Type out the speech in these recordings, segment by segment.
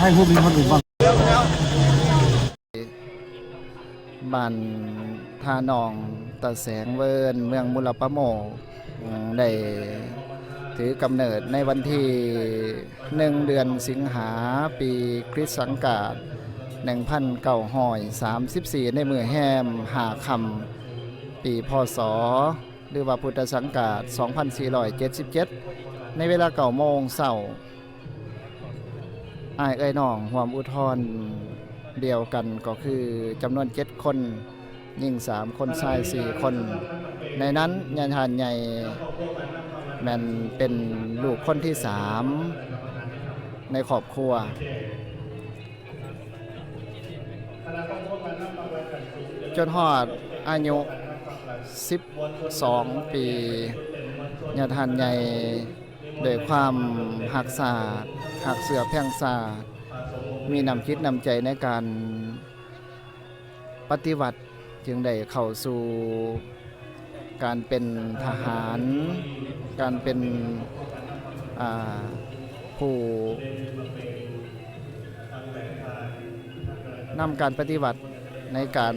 ໃຫ້ຜູ້ມີຄວາມເຫັນວ່າ ບ້ານທ່າໜອງຕາແສງເວີນ ເມືອງມຸລະປະໂມກ ໄດ້ຖືກຳເນີດໃນວັນທີໜຶ່ງ ເດືອນສິງຫາ ປີຄຣິສຕະສັງກາດໜຶ່ງພັນເກົ້າຮ້ອຍສາມສິບສີ່ ໃນມື້ແຮມຫ້າຄ່ຳ ປີ ພ.ສ. ຫຼືວ່າພຸດທະສັງກາດສອງພັນສີ່ຮ້ອຍເຈັດສິບເຈັດ ໃນເວລາເກົ້າໂມງເຊົ້າ. ອ້າຍເອື້ອຍນ້ອງຮ່ວມອຸທອນດຽວກັນກໍຄືຈຳນວນເຈັດຄົນ, ຍິງສາມຄົນ, ຊາຍສີ່ຄົນ. ໃນນັ້ນຍາທ່ານໃຫຍ່ແມ່ນເປັນລູກຄົນທີສາມໃນຄອບຄົວ. ຈົນຮອດອາຍຸສິບສອງປີ, ຍາທ່ານໃຫຍ່ ດ້ວຍຄວາມຮັກຊາດ, ຮັກເຊື້ອແພງຊາດ, ມີນ້ຳຈິດນ້ຳໃຈໃນການປະຕິວັດ, ຈຶ່ງໄດ້ເຂົ້າສູ່ການເປັນທະຫານ, ການເປັນ ອາ ຜູ້ນຳການປະຕິວັດໃນການ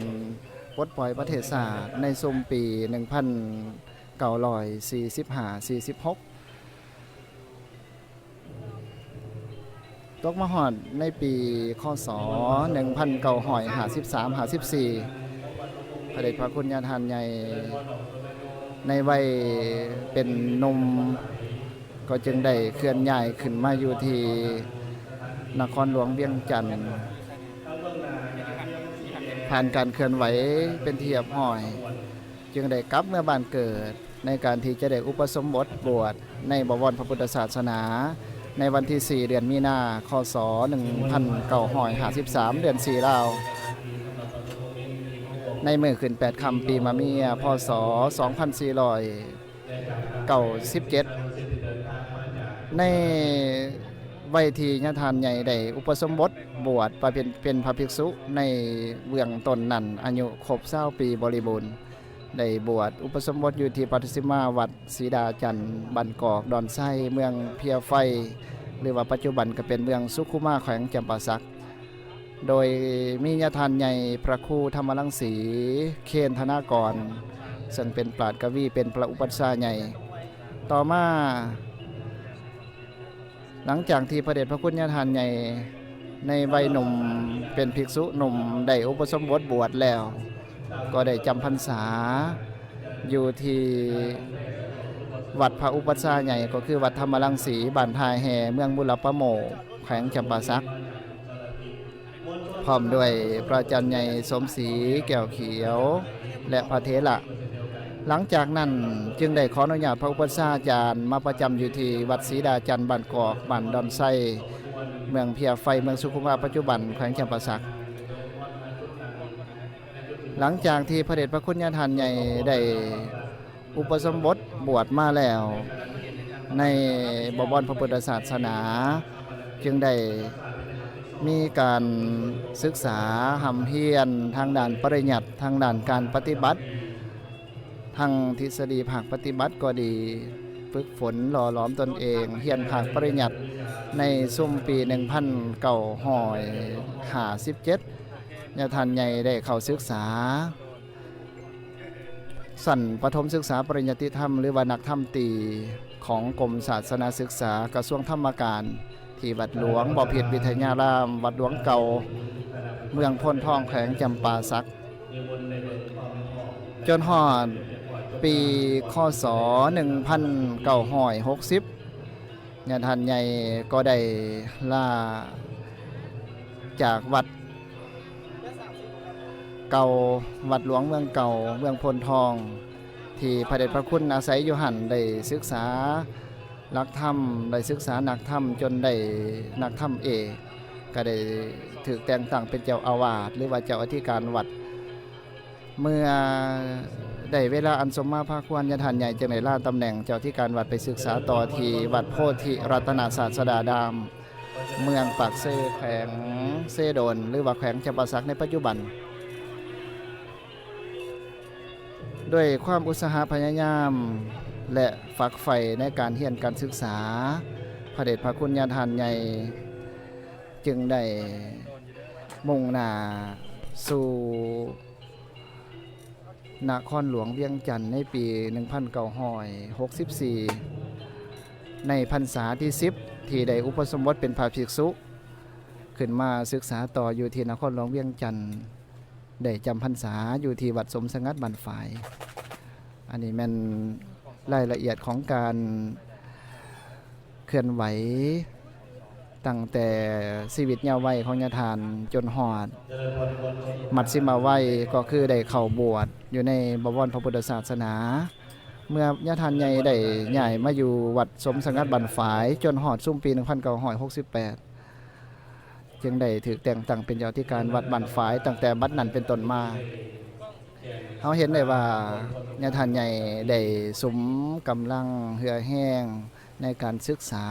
ປົດປ່ອຍປະເທດຊາດໃນຊຸມປີໜຶ່ງພັນ ເກົ້າຮ້ອຍສີ່ສິບຫ້າ ສີ່ສິບຫົກ ຕົກມາຮອດໃນປີ ຄ.ສ. ໜຶ່ງພັນເກົ້າຮ້ອຍຫ້າສິບສາມ ຫ້າສິບສີ່ ພະເດດພະຄຸນຍາທ່ານໃຫຍ່ໃນໄວເປັນໜຸ່ມ ກໍຈຶ່ງໄດ້ເຄື່ອນຍ້າຍຂຶ້ນມາຢູ່ທີ່ນະຄອນຫຼວງວຽງຈັນ, ຜ່ານການເຄື່ອນໄຫວເປັນທີ່ຮຽບຮ້ອຍ, ຈຶ່ງໄດ້ກັບເມືອບ້ານເກີດ ໃນການທີ່ຈະໄດ້ອຸປະສົມບົດບວດໃນບໍວອນພະພຸດທະສາສະໜາ ໃນວັນທີສີ່ ເດືອນມີນາ ຄ.ສ. ໜຶ່ງພັນເກົ້າຮ້ອຍຫ້າສິບສາມ ເດືອນສີ່ລາວ ໃນມື້ຂຶ້ນແປດຄ່ຳ ປີມະເມຍ ພ.ສ. ສອງພັນສີ່ຮ້ອຍ ເກົ້າສິບເຈັດ ໃນໄວທີ່ຍາທ່ານໃຫຍ່ໄດ້ອຸປະສົມບົດບວດ ໄປເປັນ ເປັນພະພິກສຸໃນເບື້ອງຕົ້ນນັ້ນ ອາຍຸຄົບຊາວປີບໍລິບູນ, ໄດ້ບວດອຸປະສົມບົດຢູ່ທີ່ປະຕິມາວັດສີດາຈັນ ບ້ານກອກດອນໄຊ ເມືອງເພຍໄຟ ຫຼືວ່າປັດຈຸບັນກໍເປັນເມືອງສຸຂຸມາ ແຂວງຈຳປາສັກ. ໂດຍມີຍາທ່ານໃຫຍ່ພະຄູທຳມະລັງສີ ເຄນທະນາກອນ ເຊິ່ງເປັນປາດກະວີ ເປັນພະອຸປັດຊາຍໃຫຍ່. ຕໍ່ມາ ຫຼັງຈາກທີ່ພະເດດພະຄຸນຍາທ່ານໃຫຍ່ໃນໄວໜຸ່ມ ເປັນພິກສຸໜຸ່ມ ໄດ້ອຸປະສົມບົດບວດແລ້ວ ກໍໄດ້ຈຳພັນສາຢູ່ທີ່ວັດພະອຸປັດຊາຍໃຫຍ່ ກໍຄືວັດທຳມະລັງສີ ບ້ານທ່າແຮ່ ເມືອງບຸລະປະໂມກ ແຂວງຈຳປາສັກ ພ້ອມດ້ວຍພະອາຈານໃຫຍ່ສົມສີ ແກ້ວຂຽວ ແລະ ພະເຖລະ. ຫຼັງຈາກນັ້ນຈຶ່ງໄດ້ຂໍອະນຸຍາດພະອຸປັດຊາຈານມາປະຈຳຢູ່ທີ່ວັດສີດາຈັນ ບ້ານກອກ ບ້ານດອນໄຊ ເມືອງເພຍໄຟ ເມືອງສຸຂຸມາ ປັດຈຸບັນ ແຂວງຈຳປາສັກ. ຫຼັງຈາກທີ່ພະເດດພະຄຸນຍາທ່ານໃຫຍ່ໄດ້ ອຸປະສົມບົດບວດມາແລ້ວ ໃນບໍວອນພະພຸດທະສາສະໜາ ຈຶ່ງໄດ້ມີການສຶກສາຮ່ຳຮຽນທາງດ້ານປະລິຍັດ, ທາງດ້ານການປະຕິບັດ, ທັງທິດສະດີພາກປະຕິບັດກໍດີ, ຝຶກຝົນຫຼໍ່ຫຼອມຕົນເອງ, ຮຽນພາກປະລິຍັດໃນຊຸມປີໜຶ່ງພັນເກົ້າຮ້ອຍຫ້າສິບເຈັດ ຍາທ່ານໃຫຍ່ໄດ້ເຂົ້າສຶກສາ ຊັ້ນປະຖົມສຶກສາປະລິນຍາຕິທຳ ຫຼືວ່ານັກທຳຕີ ຂອງກົມສາສະໜາສຶກສາ ກະຊວງທຳມະການ ທີ່ວັດຫຼວງບໍພິດວິທະຍາລາມ ວັດຫຼວງເກົ່າ ເມືອງໂພນທອງ ແຂວງຈຳປາສັກ. ຈົນຮອດປີ ຄ.ສ. ໜຶ່ງພັນເກົ້າຮ້ອຍຫົກສິບ ຍາທ່ານໃຫຍ່ກໍໄດ້ລາຈາກວັດເກົ່າ ວັດຫຼວງເມືອງເກົ່າ ເມືອງໂພນທອງ ທີ່ພະເດດພະຄຸນອາໄສຢູ່ຫັ້ນ ໄດ້ສຶກສາຫຼັກທຳ, ໄດ້ສຶກສານັກທຳຈົນໄດ້ນັກທຳເອກ, ກໍໄດ້ຖືກແຕ່ງຕັ້ງເປັນເຈົ້າອາວາດ ຫຼືວ່າເຈົ້າອະທິການວັດ. ເມື່ອໄດ້ເວລາອັນສົມມາພາຄວນ, ຍາທ່ານໃຫຍ່ຈຶ່ງໄດ້ລາຕຳແໜ່ງເຈົ້າອະທິການວັດ ໄປສຶກສາຕໍ່ທີ່ວັດໂພທິລັດຕະນະສາດສະດາດາມ ເມືອງປາກເຊ ແຂວງເຊໂດນ ຫຼືວ່າແຂວງຈຳປາສັກໃນປັດຈຸບັນ. ດ້ວຍຄວາມອຸດສາຫະພະຍາຍາມ ແລະ ຝັກໃຝ່ໃນການຮຽນການສຶກສາ, ພະເດດພະຄຸນຍາທ່ານໃຫຍ່ ຈຶ່ງໄດ້ມຸ່ງໜ້າສູ່ນະຄອນຫຼວງວຽງຈັນໃນປີໜຶ່ງພັນເກົ້າຮ້ອຍຫົກສິບສີ່ ໃນພັນສາທີສິບ ທີ່ໄດ້ອຸປະສົມບົດເປັນພະພິກສຸ ຂຶ້ນມາສຶກສາຕໍ່ຢູ່ທີ່ນະຄອນຫຼວງວຽງຈັນ ໄດ້ຈຳພັນສາຢູ່ທີ່ວັດສົມສະຫງັດບ້ານຝາຍ. ອັນນີ້ແມ່ນລາຍລະອຽດຂອງການເຄື່ອນໄຫວ ຕັ້ງແຕ່ຊີວິດເຍົາໄວຂອງຍາທ່ານຈົນຮອດມັດສິມາໄວ ກໍຄືໄດ້ເຂົ້າບວດຢູ່ໃນບະວອນພະພຸດທະສາສະໜາ. ເມື່ອຍາທ່ານໃຫຍ່ໄດ້ຍ້າຍມາຢູ່ວັດສົມສະຫງັດບ້ານຝາຍ ຈົນຮອດຊຸມປີໜຶ່ງພັນເກົ້າຮ້ອຍຫົກສິບແປດ ຈຶ່ງໄດ້ຖືກແຕ່ງຕັ້ງເປັນເຈົ້າອະທິການວັດບ້ານຝາຍ ຕັ້ງແຕ່ບັດນັ້ນເປັນຕົ້ນມາ. ເຮົາເຫັນໄດ້ວ່າຍາທ່ານໃຫຍ່ໄດ້ສຸມກຳລັງເຫື່ອແຮງໃນການສຶກສາ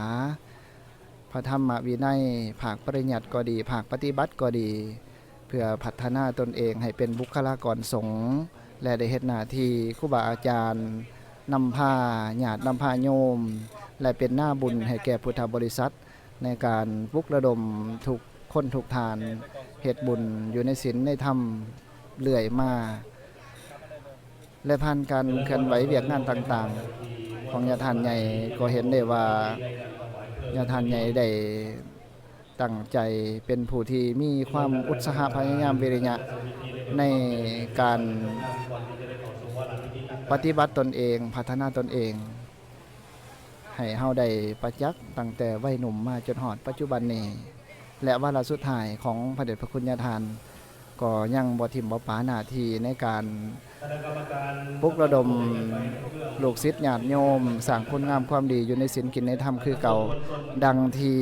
ພະທຳມະວິໄນ ພາກປະລິຍັດກໍດີ ພາກປະຕິບັດກໍດີ ເພື່ອພັດທະນາຕົນເອງໃຫ້ເປັນບຸກຄະລາກອນສົງ ແລະ ໄດ້ເຮັດໜ້າທີ່ຄູບາອາຈານ ນຳພາຍາດນຳພາໂຍມ ແລະ ເປັນໜ້າບຸນໃຫ້ແກ່ພຸດທະບໍລິສັດ ໃນການປຸກລະດົມທຸກຄົນທຸກທ່ານເຮັດບຸນຢູ່ໃນສິນໃນທຳເລື້ອຍມາ. ແລະ ຜ່ານການເຄື່ອນໄຫວວຽກງານຕ່າງໆຂອງຍາທ່ານໃຫຍ່ ກໍເຫັນໄດ້ວ່າຍາທ່ານໃຫຍ່ໄດ້ຕັ້ງໃຈເປັນຜູ້ທີ່ມີຄວາມອຸດສາຫະພະຍາຍາມວິລິຍະໃນການປະຕິບັດຕົນເອງ ພັດທະນາຕົນເອງ ໃຫ້ເຮົາໄດ້ປະຈັກຕັ້ງແຕ່ໄວໜຸ່ມມາຈົນຮອດປັດຈຸບັນນີ້ ແລະ ວາລະສຸດທ້າຍຂອງພະເດດພະຄຸນຍາທ່ານ ກໍຍັງບໍ່ຖິ້ມບໍ່ປະໜ້າທີ່ໃນການປຸກລະດົມລູກສິດຍາດໂຍມ ສ້າງຄຸນງາມຄວາມດີຢູ່ໃນສິນກິນໃນທຳຄືເກົ່າ, ດັ່ງທີ່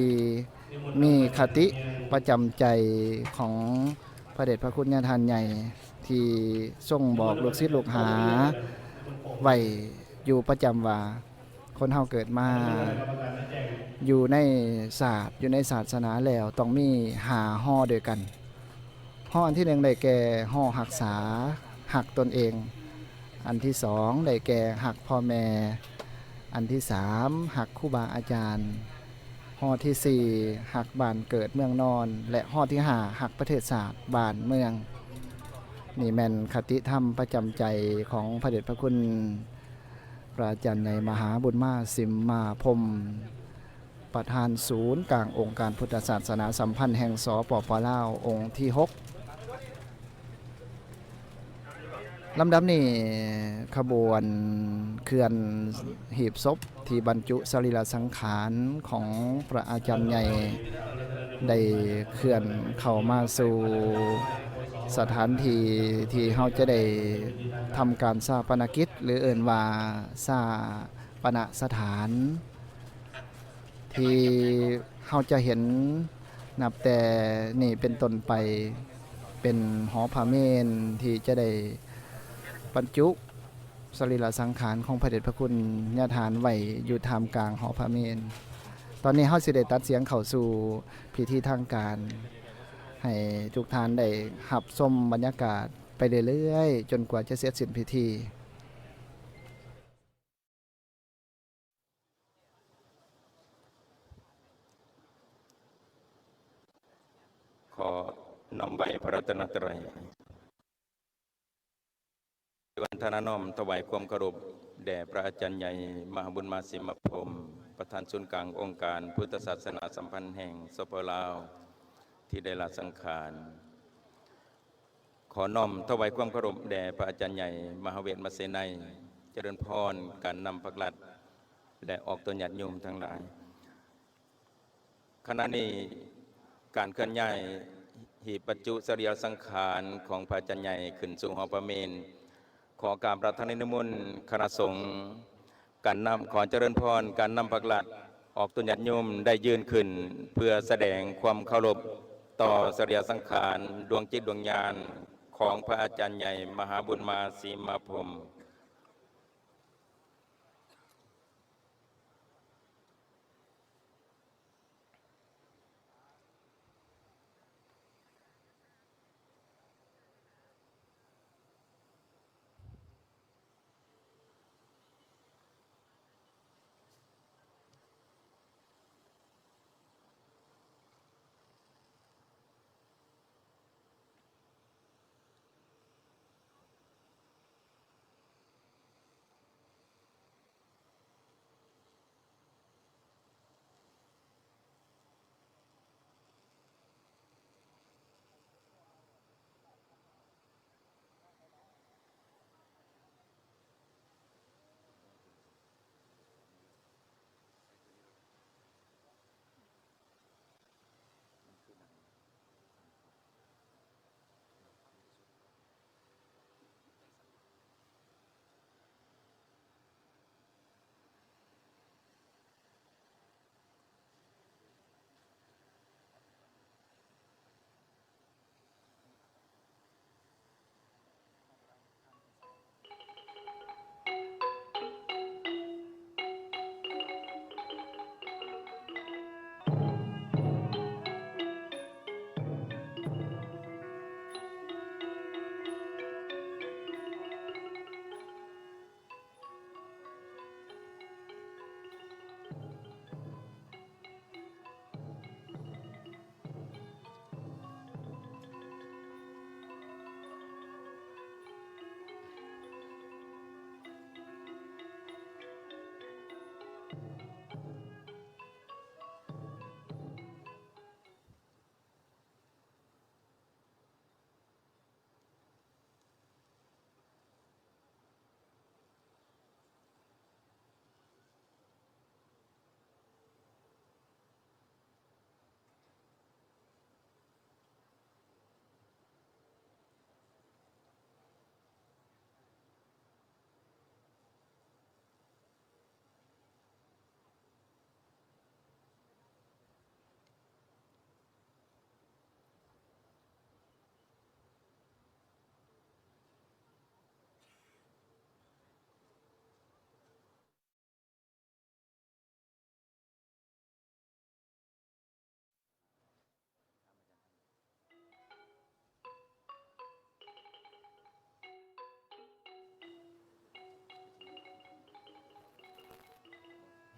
ມີຄະຕິປະຈຳໃຈຂອງພະເດດພະຄຸນຍາທ່ານໃຫຍ່ ທີ່ຊົງບອກລູກສິດລູກຫາໄວ້ຢູ່ປະຈຳວ່າ ຄົນເຮົາເກີດມາຢູ່ໃນຊາດ ຢູ່ໃນສາສະໜາແລ້ວ ຕ້ອງມີຫ້າ ຮ ດ້ວຍກັນ. ຮ ອັນທີໜຶ່ງ ໄດ້ແກ່ ຮ ຮັກສາ ຮັກຕົນເອງ, ອັນທີສອງ ໄດ້ແກ່ ຮັກພໍ່ແມ່, ອັນທີສາມ ຮັກຄູບາອາຈານ, ຮ ທີສີ່ ຮັກບ້ານເກີດເມືອງນອນ ແລະ ຮ ທີຫ້າ ຮັກປະເທດຊາດບ້ານເມືອງ. ນີ້ແມ່ນຄະຕິທຳປະຈຳໃຈຂອງພະເດດພະຄຸນ ພະອາຈານໃຫຍ່ມະຫາບຸນມາສິມມາພົມ ປະທານສູນກາງອົງການພຸດທະສາສະໜາສຳພັນແຫ່ງ ສປປ ລາວ ອົງທີຫົກ. ລຳດັບນີ້ ຂະບວນເຄື່ອນ ຫີບສົບທີ່ບັນຈຸສະລີລະສັງຂານຂອງພະອາຈານໃຫຍ່ ໄດ້ເຄື່ອນເຂົ້າມາສູ່ສະຖານທີ່ທີ່ເຮົາຈະໄດ້ທຳການຊາປະນະກິດ ຫຼື ເອີ້ນວ່າຊາປະນະສະຖານ ທີ່ເຮົາຈະເຫັນນັບແຕ່ນີ້ເປັນຕົ້ນໄປ ເປັນຫໍພະເມນທີ່ຈະໄດ້ບັນຈຸ ສະລີລະສັງຂານຂອງພະເດດພະຄຸນຍາທ່ານໄວ້ຢູ່ທ່າມກາງຫໍພະເມນ. ຕອນນີ້ເຮົາຊິໄດ້ຕັດສຽງເຂົ້າສູ່ພິທີທາງການ ໃຫ້ທຸກທ່ານໄດ້ຮັບຊົມບັນຍາກາດໄປເລື້ອຍໆ ຈົນກວ່າຈະເສັດສິ້ນພິທີ. ຂໍນ້ອມໄຫວ້ພະລັດຕະນະໄຕ ວັນທະນານ້ອມຖວາຍຄວາມເຄົາລົບແດ່ພະອາຈານໃຫຍ່ ມະຫາບຸນມາ ສິມມະພົມ ປະທານສູນກາງອົງການພຸດທະສາສະໜາສຳພັນແຫ່ງ ສປປ ລາວ ທີ່ໄດ້ລາສັງຂານ. ຂໍນ້ອມຖວາຍຄວາມເຄົາລົບແດ່ພະອາຈານໃຫຍ່ ມະຫາເວດມະເສໄນ ຈະເລີນພອນການນຳພາກລັດ ແລະ ອອກຕົນຍາດໂຍມທັງຫຼາຍ. ຂະນະນີ້ ການເຄື່ອນຍ້າຍຫີບບັນຈຸສະລີລະສັງຂານຂອງພະອາຈານໃຫຍ່ຂຶ້ນສູ່ຫໍພະເມນ ຂໍກາບອາລາທະນານິມົນຄະນະສົງ ການນຳ ຂໍຈະເລີນພອນການນຳພາກລັດ ອອກຕົນຍາດໂຍມໄດ້ຢືນຂຶ້ນ ເພື່ອສະແດງຄວາມເຄົາລົບຕໍ່ສະລີລະສັງຂານ ດວງຈິດດວງຍານຂອງພະອາຈານໃຫຍ່ ມະຫາບຸນມາ ສີມາພົມ.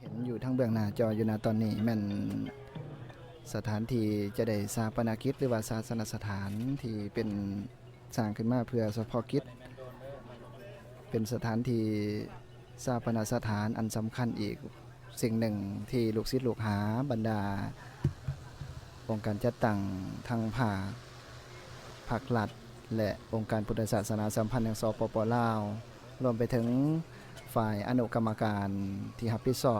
ເຫັນຢູ່ທາງເບື້ອງໜ້າຈໍຢູ່ນະຕອນນີ້ ແມ່ນສະຖານທີ່ຈະໄດ້ຊາປະນະກິດ ຫຼືວ່າສາສະນະສະຖານທີ່ເປັນສ້າງຂຶ້ນມາເພື່ອສະເພາະກິດ, ເປັນສະຖານທີ່ຊາປະນະສະຖານອັນສຳຄັນອີກສິ່ງໜຶ່ງ ທີ່ລູກສິດລູກຫາບັນດາອົງການຈັດຕັ້ງທັງພາກ, ພາກລັດ ແລະ ອົງການພຸດທະສາສະໜາສຳພັນແຫ່ງ ສປປ ລາວ ລວມໄປເຖິງຝ່າຍອະນຸກຳມະການທີ່ຮັບຜິດຊອບ